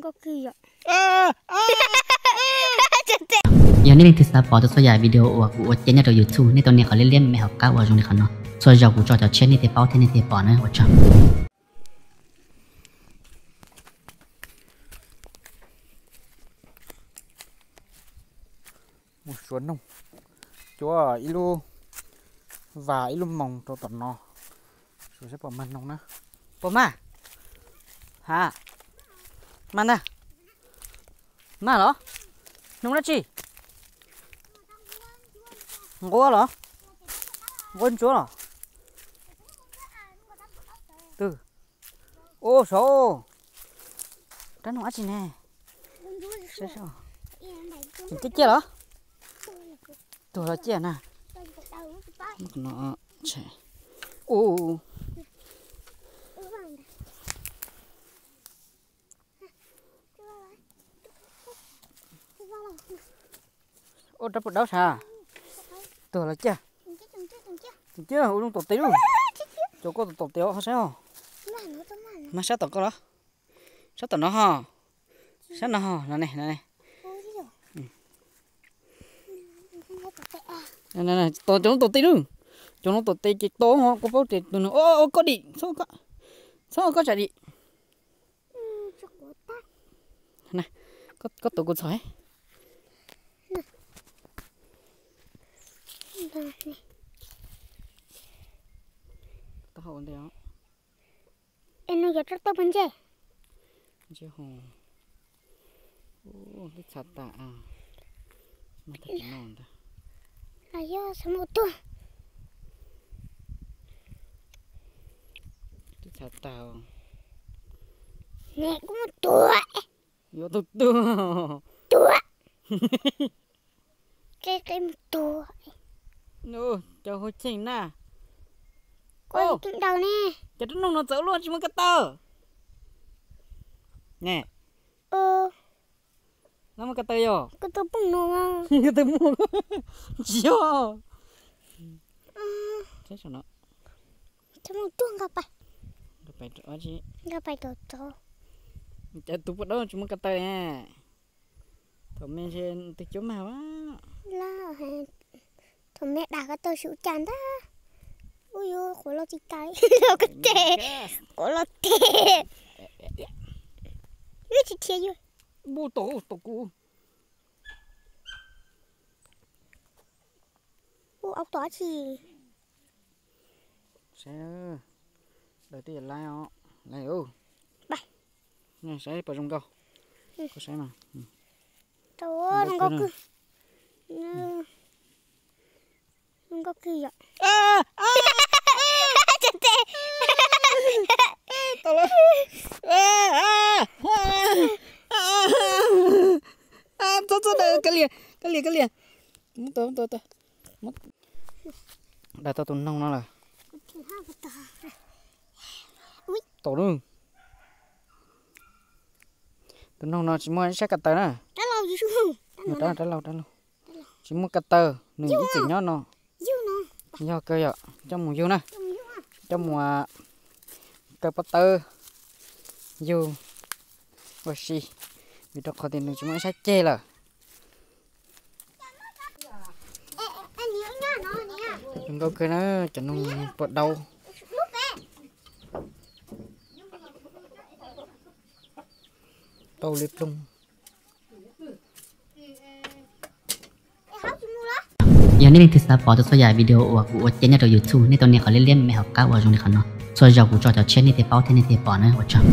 Yog nej leej twg xav pom tau txhua yam video uas kuv ua cia nyob rau YouTube, nej tau nias qhov liab liab me me hauv qab uas zoo li qhov no. Txhua zaus kuv tso cov tshiab nej thiaj paub thiab nej thiaj pom na, ua tsaug. Mus xyuas noog, cuab ib lub vas ib lub moos rau tom no, xyuas saib puas mag noog na. Puas mag? Ha, mag na. Mag los? Noog dab tsi? Nquab los? Nquab ntsuab los? Twg? Ua saud, rab noog dab tsi ne? Ciaj ciaj los? Tuag los ciaj na. Ua, ua rab puas daub sav. Tuag los ciaj. Tus ciaj ua lub tom tes lub. Cov koj tom tom tes os, ho saib os. Mas sab tom koj los? Sab tom no ho. Sab no ho, no ne, no ne. Tos cov no tom tes lub. Cov no tom tes ces tos, koj paub tias tus no, o, koj dim, txhob koj tsam dim. Koj tuav kuv txhom. Taub hau ntej os. Es nws yuav rau tau puas ntsej? Ntsej ho. Twb txhav tas. Mas tag tsis noj ntag. Los yog xav mus tuag. Twb txhav tas. Nws kuj mus tuag. Yuav tau tuag. Tuag. Qe qe mus tuag. Cov hau cheej na. Koj yeej daws ne. Cov rab noog no txawv luaj tsis muaj ko taw. Ne. Lawv muaj ko taw yog? Ko taw poob no. Ko taw muaj. Tsis yog. Txhob mus tuag, nqa pais. Nqa pais rau tso. Cov tus poj dab tsis muaj ko taw ne. Thaum me ntshe twg cuab mag a. Thaum me dag ko taw xyuv cas ntag. Ub, yuav quav los tsis tas, los ko tes, quav los tes. Wb tsis thiaj yuav. Npua tom, tom kuv. Ub, aub tom tsi. Saib, daws twb yog laib os, laib os. Saib puas zoo nkauj. Koj saib mas. Zoo nkauj kawg. Zoo nkauj kawg yom. Tau lawm. Txhob txhob daws, kav liam, kav liam, kav liam. Muab tau, muab tau, tau. Daws tau tus noog no lawm. Tau lawm. Tus noog no tsis muaj ib sab ko taw na. Rab laug, rab laug. Tsis muaj ko taw, nws ib txwm nyob no. Yog kawg yom, coj mus yug na. Coj mus kaw pob tawb yug ua si, vim rau qhov tias nws tsis muaj ib sab ceg lawm. Zoo nkauj kawg na, cov noog puas daub. Tau li ploog. Yog nej leej twg xav pom tau txhua yam video uas kuv ua cia nyob rau YouTube, nej tau nias qhov liab liab me me hauv qab uas zoo li qhov no. Txhua zaus kuv tso cov tshiab nej thiaj paub thiab nej thiaj pom na, ua tsaug.